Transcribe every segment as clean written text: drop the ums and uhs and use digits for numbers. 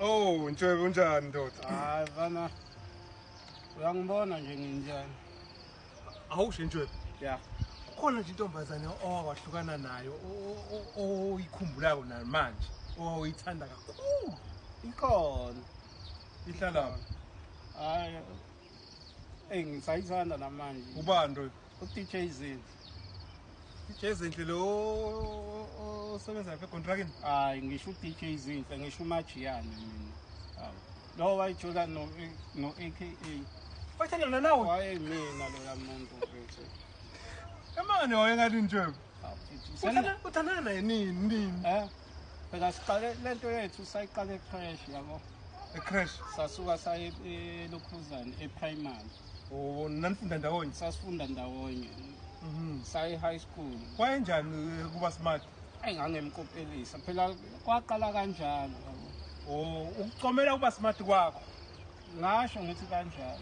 Oh, Ntshebe, unjani ndoda? Hayi bana. Uyangibona nje nginjani? Awusho, Ntshebe. Ya. Kukhona nje intombazane owahlukana nayo oyikhumbulayo namanje, owayithanda kakhulu? Ikhona. Ihlala? Hayi. Ey, ngisayithanda namanje. Ubani lo? U-DJ Zinhle. DJ Zinhle lo osebenza lapha ekontrakini? Hayi, ngisho u-DJ Zinhle, ngisho uMajiyane mina. Hawu. Lo wayijola no AKA. Wathandana nawe? Wayemina loya muntu, mfethu. Emane wayengathi, Ntshebe. Hawu, mfethu. Uthandana naye nini nini? Phela siqale lento yethu, sayiqale e-creche, yabo. E-creche? Sasuka saye elokhuzane, e-primary. Oh, nanifunda ndawonye? Sasifunda ndawonye. Saye high school. Wayenjani, kuba smart? Engangemkopelisa phela, kwaqala kanjalo, yabo. Oh, ukucomela kuba smart kwakho? Ngasho ngithi kanjalo.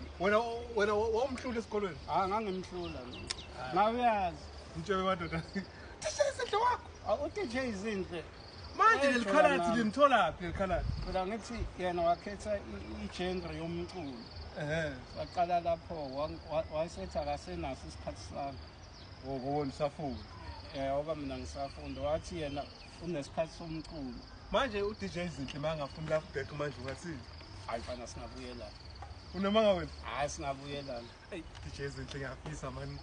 Wena wawumhlula esikolweni? Ah, ngangimhlula mina. Ngabe uyazi. Ntshebe madoda. DJ Zinhle wakho? Ah, u-DJ Zinhle. Manje Eh, leli jola khalathi nami. limtholaphi leli khalathi? Phela ngithi yena wakhetha i-genre yomculo. Waqala lapho wayesethi akasenaso isikhathi sami. Oh, ngoba usafunda. Ngoba mina ngisafunda, wathi yena unesikhathi somculo. Manje u-DJ Zinhle mangafuni love back manje, ungathini? Hayi fana, singabuyelana. Unamanga wena? Hayi, singabuyelana. Hey, DJ Zinhle, ngiyafisa mani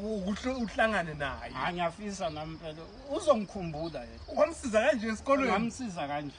ukuthi uhlangane naye. Hayi, ngiyafisa nami phela, uzongikhumbula yena. Wamsiza kanje esikolweni? Ngamsiza kanje.